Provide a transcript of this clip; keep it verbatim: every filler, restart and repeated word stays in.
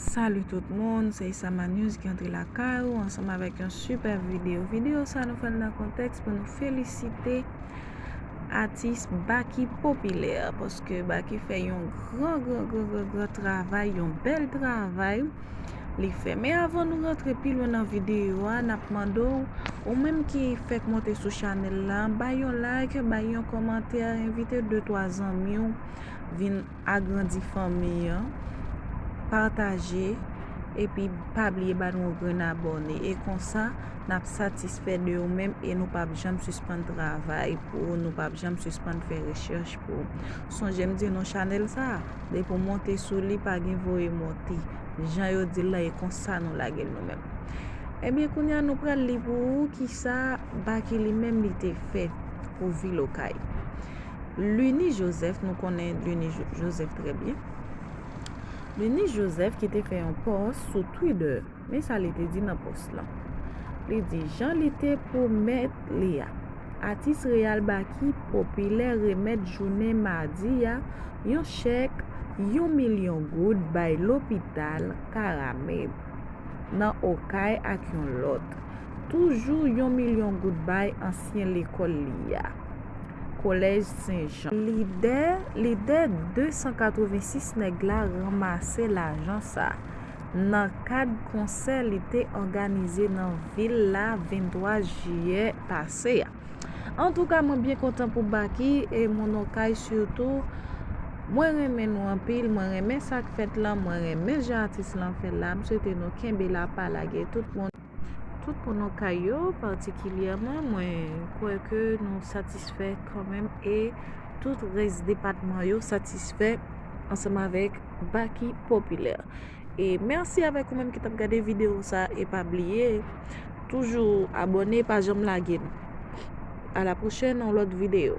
Salut tout moun, se Isama News ki antre lakay ou ansanm avèk yon sipè videyo. Videyo sa nou fè l nan kontèks pou nou felisite atis Baky Popilè, paske Baky fè yon gran, gran, gran, gran, gran travay, yon bèl travay li fè. Men avan nou rantre pi lwen nan videyo a, n ap mande w, ou menm ki fèk monte sou chanèl la, bay yon like, bay yon kòmantè, envite de twa zanmi w vin agrandi fanmi an, pataje, epi pa bliye ba nou yon grenn abòne. E konsa, n ap satisfè de ou menm e nou p ap janm sispann travay pou ou, nou p ap janm sispann fè rechèch pou ou. Sonje m di nou chanèl sa, depi w monte sou li, pa gen voye monte. Jan yo di l lan, e konsa nou lage l nou menm. Ebyen, kounye a nou pral li pou ou kisa Baky li menm li te fè pou vil Okay. Lunie Joseph, nou konnen Lunie Jo- Joseph trè byen. Lunie Joseph ki te fè yon pòs sou Twitter, men sa li te di nan pòs lan. Li di, jan li te pwomèt li a, atis Reyal Baky Popilè remèt jounen madi a yon chèk yon milyon goud bay lopital Karamèd nan Okay ak yon lòt, toujou yon milyon goud bay ansyen lekòl li a, Kolèj Sen Jan. Lidè, lidè de san katrevensis nèg la ranmase lajan sa nan kad konsè li te òganize nan vil la venntwa jiyè pase a. Antouka, mwen byen kontan pou Baky e moun Okay sitou. Mwen renmen nou anpil, mwen renmen sa k fèt lan, mwen renmen jan atis lan fè la. M swete nou kenbe la, pa lage tout moun. Tout moun Okay yo, patikilyèman, mwen kwè ke nou satisfè kanmenm e tout rès depatman yo satisfè ansanm avèk Baky Popilè. E mèsi avèk ou menm ki t ap gade videyo sa e pa bliye, toujou abòne, pa janm lage nou. A la pwochèn, yon lòt videyo.